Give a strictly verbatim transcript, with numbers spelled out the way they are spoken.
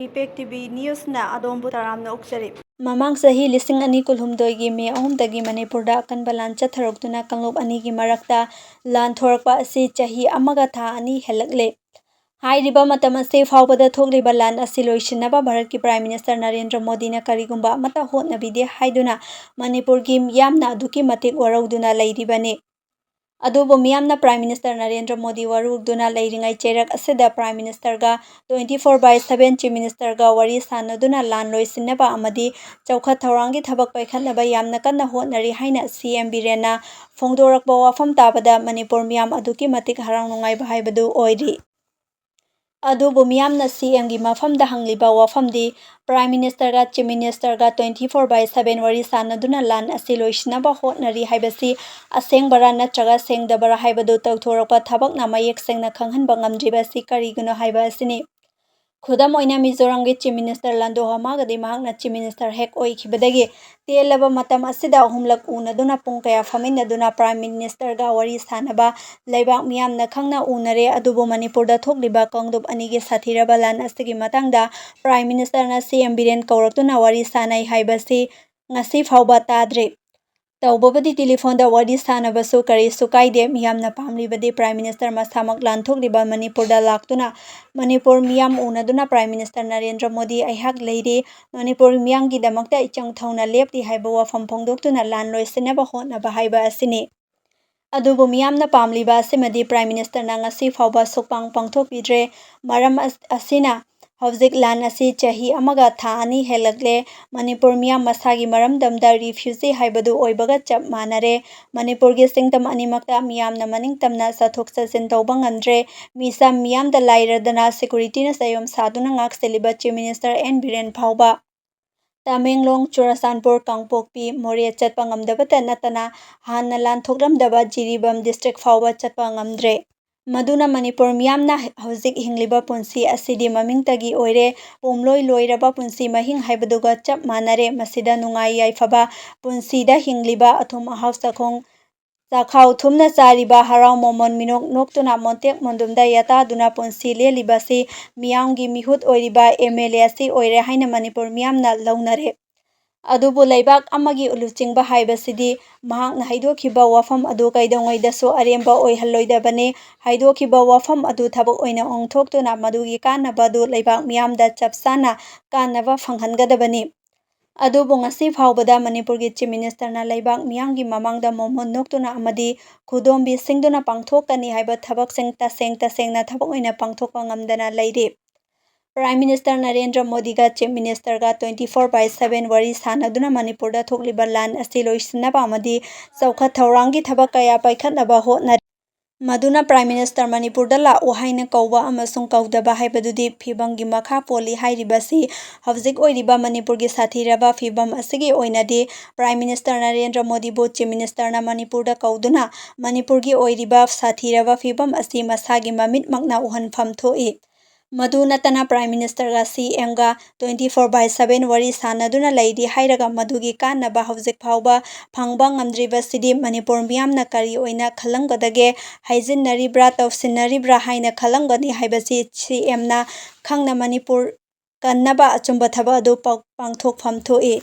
Impact T V ꯅ꯭ꯌꯨꯁꯅ ꯑꯗꯣꯝꯕꯨ ꯇꯔꯥꯝꯅ ꯑꯣꯛꯆꯔꯤ꯫ ꯃꯃꯥꯡ ꯆꯍꯤ ꯂꯤꯁꯤꯡ ꯑꯅꯤ ꯀꯨꯟꯍꯨꯝꯗꯣꯏꯒꯤ ꯃꯦ ꯑꯍꯨꯝꯗꯒꯤ ꯃꯅꯤꯄꯨꯔꯗ ꯑꯀꯟꯕ ꯂꯥꯟ ꯆꯠꯊꯔꯛꯇꯨꯅ ꯀꯥꯡꯂꯨꯞ ꯑꯅꯤꯒꯤ ꯃꯔꯛꯇ ꯂꯥꯟ ꯊꯣꯔꯛꯄ ꯑꯁꯤ ꯆꯍꯤ ꯑꯃꯒ ꯊꯥ ꯑꯅꯤ ꯍꯦꯜꯂꯛꯂꯦ꯫ ꯍꯥꯏꯔꯤꯕ ꯃꯇꯝ ꯑꯁꯤ ꯐꯥꯎꯕꯗ ꯊꯣꯛꯂꯤꯕ ꯂꯥꯟ ꯑꯁꯤ ꯂꯣꯏꯁꯤꯟꯅꯕ ꯚꯥꯔꯠꯀꯤ ꯄ꯭ꯔꯥꯏꯝ ꯃꯤꯅꯤꯁꯇꯔ ꯅꯔꯦꯟꯗ꯭ꯔ ꯃꯣꯗꯤꯅ ꯀꯔꯤꯒꯨꯝꯕ ꯑꯃꯠꯇ ꯍꯣꯠꯅꯕꯤꯗꯦ ꯍꯥꯏꯗꯨꯅ ꯃꯅꯤꯄꯨꯔꯒꯤ ꯃꯤꯌꯥꯝꯅ ꯑꯗꯨꯛꯀꯤ ꯃꯇꯤꯛ ꯋꯥꯔꯧꯗꯨꯅ ꯂꯩꯔꯤꯕꯅꯤ꯫ ꯑꯗꯨꯕꯨ ꯃꯤꯌꯥꯝꯅ ꯄ꯭ꯔꯥꯏꯝ ꯃꯤꯅꯤꯁꯇꯔ ꯅꯔꯦꯟꯗ꯭ꯔ ꯃꯣꯗꯤ ꯋꯥꯔꯧꯗꯨꯅ ꯂꯩꯔꯤꯉꯩ ꯆꯩꯔꯛ ꯑꯁꯤꯗ ꯄ꯭ꯔꯥꯏꯝ ꯃꯤꯅꯤꯁꯇꯔꯒ twenty four by seven chief ꯃꯤꯅꯤꯁꯇꯔꯒ ꯋꯥꯔꯤ ꯁꯥꯟꯅꯗꯨꯅ ꯂꯥꯟ ꯂꯣꯏꯁꯤꯟꯅꯕ ꯑꯃꯗꯤ ꯆꯥꯎꯈꯠ ꯊꯧꯔꯥꯡꯒꯤ ꯊꯕꯛ ꯄꯥꯏꯈꯠꯅꯕ ꯌꯥꯝꯅ ꯀꯟꯅ ꯍꯣꯠꯅꯔꯤ ꯍꯥꯏꯅ ꯁꯤ ꯑꯦꯝ ꯕꯤꯔꯦꯟꯅ ꯐꯣꯡꯗꯣꯔꯛꯄ ꯋꯥꯐꯝ ꯇꯥꯕꯗ ꯃꯅꯤꯄꯨꯔ ꯃꯤꯌꯥꯝ ꯑꯗꯨꯛꯀꯤ ꯃꯇꯤꯛ ꯍꯔꯥꯎ ꯅꯨꯡꯉꯥꯏꯕ ꯍꯥꯏꯕꯗꯨ ꯑꯣꯏꯔꯤ꯫ ꯑꯗꯨꯕꯨ ꯃꯤꯌꯥꯝꯅ ꯁꯤ ꯑꯦꯝꯒꯤ ꯃꯐꯝꯗ ꯍꯪꯂꯤꯕ ꯋꯥꯐꯝꯗꯤ, ꯄ꯭ꯔꯥꯏꯝ ꯃꯤꯅꯤꯁꯇꯔꯒ ꯆꯤꯐ ꯃꯤꯅꯤꯁꯇꯔꯒ twenty four by seven ꯋꯥꯔꯤ ꯁꯥꯟꯅꯗꯨꯅ ꯂꯥꯟ ꯑꯁꯤ ꯂꯣꯏꯁꯤꯟꯅꯕ ꯍꯣꯠꯅꯔꯤ ꯍꯥꯏꯕꯁꯤ ꯑꯁꯦꯡꯕꯔꯥ ꯅꯠꯇ꯭ꯔꯒ ꯁꯦꯡꯗꯕꯔꯥ ꯍꯥꯏꯕꯗꯨ ꯇꯧꯊꯣꯔꯛꯄ ꯊꯕꯛꯅ ꯃꯌꯦꯛ ꯁꯦꯡꯅ ꯈꯪꯍꯟꯕ ꯉꯝꯗ꯭ꯔꯤꯕꯁꯤ ꯀꯔꯤꯒꯤꯅꯣ ꯍꯥꯏꯕ ꯑꯁꯤꯅꯤ꯫ ꯈꯨꯗꯝ ꯑꯣꯏꯅ, ꯃꯤꯖꯣꯔꯥꯝꯒꯤ ꯆꯤꯐ ꯃꯤꯅꯤꯁꯇꯔ ꯂꯥꯟꯗꯣ ꯍꯃꯥꯒꯗꯤ ꯃꯍꯥꯛꯅ ꯆꯤꯐ ꯃꯤꯅꯤꯁꯇꯔ ꯍꯦꯛ ꯑꯣꯏꯈꯤꯕꯗꯒꯤ ꯇꯦꯜꯂꯕ ꯃꯇꯝ ꯑꯁꯤꯗ ꯑꯍꯨꯝꯂꯛ ꯎꯅꯗꯨꯅ ꯄꯨꯡ ꯀꯌꯥ ꯐꯝꯃꯤꯟꯅꯗꯨꯅ ꯄ꯭ꯔꯥꯏꯝ ꯃꯤꯅꯤꯁꯇꯔꯒ ꯋꯥꯔꯤ ꯁꯥꯟꯅꯕ, ꯂꯩꯕꯥꯛ ꯃꯤꯌꯥꯝꯅ ꯈꯪꯅ ꯎꯅꯔꯦ꯫ ꯑꯗꯨꯕꯨ ꯃꯅꯤꯄꯨꯔꯗ ꯊꯣꯛꯂꯤꯕ ꯀꯥꯡꯂꯨꯞ ꯑꯅꯤꯒꯤ ꯁꯥꯊꯤꯔꯕ ꯂꯥꯟ ꯑꯁꯤꯒꯤ ꯃꯇꯥꯡꯗ ꯄ꯭ꯔꯥꯏꯝ ꯃꯤꯅꯤꯁꯇꯔꯅ ꯁꯤ ꯑꯦꯝ ꯕꯤꯔꯦꯟ ꯀꯧꯔꯛꯇꯨꯅ ꯋꯥꯔꯤ ꯁꯥꯅꯩ ꯍꯥꯏꯕꯁꯤ ꯉꯁꯤ ꯐꯥꯎꯕ ꯇꯥꯗ꯭ꯔꯤ꯫ ꯇꯧꯕꯕꯨꯗꯤ ꯇꯦꯂꯤꯐꯣꯟꯗ ꯋꯥꯔꯤ ꯁꯥꯅꯕꯁꯨ ꯀꯔꯤꯁꯨ ꯀꯥꯏꯗꯦ꯫ ꯃꯤꯌꯥꯝꯅ ꯄꯥꯝꯂꯤꯕꯗꯤ ꯄ꯭ꯔꯥꯏꯝ ꯃꯤꯅꯤꯁꯇꯔ ꯃꯁꯥꯃꯛ ꯂꯥꯟꯊꯣꯛꯂꯤꯕ ꯃꯅꯤꯄꯨꯔꯗ ꯂꯥꯛꯇꯨꯅ ꯃꯅꯤꯄꯨꯔ ꯃꯤꯌꯥꯝ ꯎꯅꯗꯨꯅ ꯄ꯭ꯔꯥꯏꯝ ꯃꯤꯅꯤꯁꯇꯔ ꯅꯔꯦꯟꯗ꯭ꯔ ꯃꯣꯗꯤ ꯑꯩꯍꯥꯛ ꯂꯩꯔꯤ, ꯃꯅꯤꯄꯨꯔ ꯃꯤꯌꯥꯝꯒꯤꯗꯃꯛꯇ ꯏꯆꯪ ꯊꯧꯅ ꯂꯦꯞꯂꯤ ꯍꯥꯏꯕ ꯋꯥꯐꯝ ꯐꯣꯡꯗꯣꯛꯇꯨꯅ ꯂꯥꯟ ꯂꯣꯏꯁꯤꯟꯅꯕ ꯍꯣꯠꯅꯕ ꯍꯥꯏꯕ ꯑꯁꯤꯅꯤ꯫ ꯑꯗꯨꯕꯨ ꯃꯤꯌꯥꯝꯅ ꯄꯥꯝꯂꯤꯕ ꯑꯁꯤꯃꯗꯤ ꯄ꯭ꯔꯥꯏꯝ ꯃꯤꯅꯤꯁꯇꯔꯅ ꯉꯁꯤ ꯐꯥꯎꯕ ꯁꯨꯛꯄꯥꯡ ꯄꯥꯡꯊꯣꯛꯄꯤꯗ꯭ꯔꯦ꯫ ꯃꯔꯝ ꯑꯁ-, ꯑꯁꯤꯅ ꯍꯧꯖꯤꯛ ꯂꯥꯟ ꯑꯁꯤ ꯆꯍꯤ ꯑꯃꯒ ꯊꯥ ꯑꯅꯤ ꯍꯦꯜꯂꯛꯂꯦ꯫ ꯃꯅꯤꯄꯨꯔ ꯃꯤꯌꯥꯝ ꯃꯁꯥꯒꯤ ꯃꯔꯝꯗꯝꯗ ꯔꯤꯐ꯭ꯌꯨꯖꯤ ꯍꯥꯏꯕꯗꯨ ꯑꯣꯏꯕꯒ ꯆꯞ ꯃꯥꯟꯅꯔꯦ꯫ ꯃꯅꯤꯄꯨꯔꯒꯤ ꯁꯤꯡꯗꯝ ꯑꯅꯤꯃꯛꯇ ꯃꯤꯌꯥꯝꯅ ꯃꯅꯤꯡ ꯇꯝꯅ ꯆꯠꯊꯣꯛ ꯆꯠꯁꯤꯟ ꯇꯧꯕ ꯉꯝꯗ꯭ꯔꯦ꯫ ꯃꯤꯁꯝ ꯃꯤꯌꯥꯝꯗ ꯂꯥꯏꯔꯗꯅ ꯁꯦꯀꯨꯔꯤꯇꯤꯅ ꯆꯌꯣꯝ ꯁꯥꯗꯨꯅ ꯉꯥꯛꯁꯦꯜꯂꯤꯕ ꯆꯤꯐ ꯃꯤꯅꯤꯁꯇꯔ ꯑꯦꯟ ꯕꯤꯔꯦꯟ ꯐꯥꯎꯕ ꯇꯃꯦꯡꯂꯣꯡ, ꯆꯨꯔꯆꯥꯟꯄꯨꯔ, ꯀꯥꯡꯄꯣꯛꯄꯤ, ꯃꯣꯔꯦ ꯆꯠꯄ ꯉꯝꯗꯕꯇ ꯅꯠꯇꯅ ꯍꯥꯟꯅ ꯂꯥꯟ ꯊꯣꯛꯂꯝꯗꯕ ꯖꯤꯔꯤꯕꯥꯝ ꯗꯤꯁꯇ꯭ꯔꯤꯛ ꯐꯥꯎꯕ ꯆꯠꯄ ꯉꯝꯗ꯭ꯔꯦ꯫ ꯃꯗꯨꯅ ꯃꯅꯤꯄꯨꯔ ꯃꯤꯌꯥꯝꯅ ꯍꯧꯖꯤꯛ ꯍꯤꯡꯂꯤꯕ ꯄꯨꯟꯁꯤ ꯑꯁꯤꯗꯤ ꯃꯃꯤꯡꯇꯒꯤ ꯑꯣꯏꯔꯦ꯫ ꯄꯨꯝꯂꯣꯏ ꯂꯣꯏꯔꯕ ꯄꯨꯟꯁꯤ ꯃꯍꯤꯡ ꯍꯥꯏꯕꯗꯨꯒ ꯆꯞ ꯃꯥꯟꯅꯔꯦ꯫ ꯃꯁꯤꯗ ꯅꯨꯡꯉꯥꯏ ꯌꯥꯏꯐꯕ ꯄꯨꯟꯁꯤꯗ ꯍꯤꯡꯂꯤꯕ ꯑꯊꯨꯝ ꯑꯍꯥꯎ ꯆꯥꯈꯣꯡ ꯆꯥꯛꯈꯥꯎ ꯊꯨꯝꯅ ꯆꯥꯔꯤꯕ ꯍꯔꯥꯎ ꯃꯣꯃꯣꯟ ꯃꯤꯅꯣꯛ ꯅꯣꯛꯇꯨꯅ ꯃꯣꯟꯇꯦꯛ ꯃꯣꯟꯗꯨꯝꯗ ꯌꯥꯇꯥꯗꯨꯅ ꯄꯨꯟꯁꯤ ꯂꯦꯜꯂꯤꯕꯁꯤ ꯃꯤꯌꯥꯝꯒꯤ ꯃꯤꯍꯨꯠ ꯑꯣꯏꯔꯤꯕ ꯑꯦꯝ ꯑꯦꯜ ꯑꯦ ꯑꯁꯤ ꯑꯣꯏꯔꯦ ꯍꯥꯏꯅ ꯃꯅꯤꯄꯨꯔ ꯃꯤꯌꯥꯝꯅ ꯂꯧꯅꯔꯦ꯫ ꯑꯗꯨꯕꯨ ꯂꯩꯕꯥꯛ ꯑꯃꯒꯤ ꯂꯨꯆꯤꯡꯕ ꯍꯥꯏꯕꯁꯤꯗꯤ ꯃꯍꯥꯛꯅ ꯍꯩꯗꯣꯛꯈꯤꯕ ꯋꯥꯐꯝ ꯑꯗꯨ ꯀꯩꯗꯧꯉꯩꯗꯁꯨ ꯑꯔꯦꯝꯕ ꯑꯣꯏꯍꯜꯂꯣꯏꯗꯕꯅꯤ꯫ ꯍꯩꯗꯣꯛꯈꯤꯕ ꯋꯥꯐꯝ ꯑꯗꯨ ꯊꯕꯛ ꯑꯣꯏꯅ ꯑꯣꯟꯊꯣꯛꯇꯨꯅ ꯃꯗꯨꯒꯤ ꯀꯥꯟꯅꯕ ꯑꯗꯨ ꯂꯩꯕꯥꯛ ꯃꯤꯌꯥꯝꯗ ꯆꯞ ꯆꯥꯅ ꯀꯥꯟꯅꯕ ꯐꯪꯍꯟꯒꯗꯕꯅꯤ꯫ ꯑꯗꯨꯕꯨ ꯉꯁꯤ ꯐꯥꯎꯕꯗ ꯃꯅꯤꯄꯨꯔꯒꯤ Chief Ministerꯅ ꯂꯩꯕꯥꯛ ꯃꯤꯌꯥꯝꯒꯤ ꯃꯃꯥꯡꯗ ꯃꯣꯃꯣꯟ ꯅꯣꯛꯇꯨꯅ ꯑꯃꯗꯤ ꯈꯨꯗꯣꯝꯕꯤ ꯁꯤꯡꯗꯨꯅ ꯄꯥꯡꯊꯣꯛꯀꯅꯤ ꯍꯥꯏꯕ ꯊꯕꯛꯁꯤꯡ ꯇꯁꯦꯡ ꯇꯁꯦꯡꯅ ꯊꯕꯛ ꯑꯣꯏꯅ ꯄꯥꯡꯊꯣꯛꯄ ꯉꯝꯗꯅ ꯂꯩꯔꯤ꯫ Prime Minister Narendra ꯃꯣꯗꯤꯒ Chief Ministerꯒ twenty four by seven ꯋꯥꯔꯤ ꯁꯥꯟꯅꯗꯨꯅ ꯃꯅꯤꯄꯨꯔꯗ ꯊꯣꯛꯂꯤꯕ ꯂꯥꯟ ꯑꯁꯤ ꯂꯣꯏꯁꯤꯟꯅꯕ ꯑꯃꯗꯤ ꯆꯥꯎꯈꯠ ꯊꯧꯔꯥꯡꯒꯤ ꯊꯕꯛ ꯀꯌꯥ ꯄꯥꯏꯈꯠꯅꯕ ꯍꯣꯠꯅꯔꯤ꯫ ꯃꯗꯨꯅ Prime Minister ꯃꯅꯤꯄꯨꯔꯗ ꯂꯥꯛꯎ ꯍꯥꯏꯅ ꯀꯧꯕ ꯑꯃꯁꯨꯡ ꯀꯧꯗꯕ ꯍꯥꯏꯕꯗꯨꯗꯤ ꯐꯤꯕꯝꯒꯤ ꯃꯈꯥ ꯄꯣꯜꯂꯤ ꯍꯥꯏꯔꯤꯕꯁꯤ ꯍꯧꯖꯤꯛ ꯑꯣꯏꯔꯤꯕ ꯃꯅꯤꯄꯨꯔꯒꯤ ꯁꯥꯊꯤꯔꯕ ꯐꯤꯕꯝ ꯑꯁꯤꯒꯤ ꯑꯣꯏꯅꯗꯤ Prime Minister ꯅꯔꯦꯟꯗ꯭ꯔ ꯃꯣꯗꯤꯕꯨ Chief Ministerꯅ ꯃꯅꯤꯄꯨꯔꯗ ꯀꯧꯗꯨꯅ ꯃꯅꯤꯄꯨꯔꯒꯤ ꯑꯣꯏꯔꯤꯕ ꯁꯥꯊꯤꯔꯕ ꯐꯤꯕꯝ ꯑꯁꯤ ꯃꯁꯥꯒꯤ ꯃꯃꯤꯠꯃꯛꯅ ꯎꯍꯟꯐꯝ ꯊꯣꯛꯏ꯫ ꯃꯗꯨ ꯅꯠꯇꯅ Prime Ministerꯒ CMꯒ twenty four by seven ꯋꯥꯔꯤ ꯁꯥꯟꯅꯗꯨꯅ ꯂꯩꯔꯤ ꯍꯥꯏꯔꯒ ꯃꯗꯨꯒꯤ ꯀꯥꯟꯅꯕ ꯍꯧꯖꯤꯛ ꯐꯥꯎꯕ ꯐꯪꯕ ꯉꯝꯗ꯭ꯔꯤꯕꯁꯤꯗꯤ ꯃꯅꯤꯄꯨꯔ ꯃꯤꯌꯥꯝꯅ ꯀꯔꯤ ꯑꯣꯏꯅ ꯈꯜꯂꯝꯒꯗꯒꯦ, ꯍꯥꯏꯖꯤꯟꯅꯔꯤꯕ꯭ꯔꯥ, ꯇꯧꯁꯤꯟꯅꯔꯤꯕ꯭ꯔꯥ ꯍꯥꯏꯅ ꯈꯜꯂꯝꯒꯅꯤ ꯍꯥꯏꯕꯁꯤ CMꯅ ꯈꯪꯅ ꯃꯅꯤꯄꯨꯔ ꯀꯟꯅꯕ ꯑꯆꯨꯝꯕ ꯊꯕꯛ ꯑꯗꯨ ꯄꯥꯎ-, ꯄꯥꯡꯊꯣꯛꯐꯝ ꯊꯣꯛꯏ꯫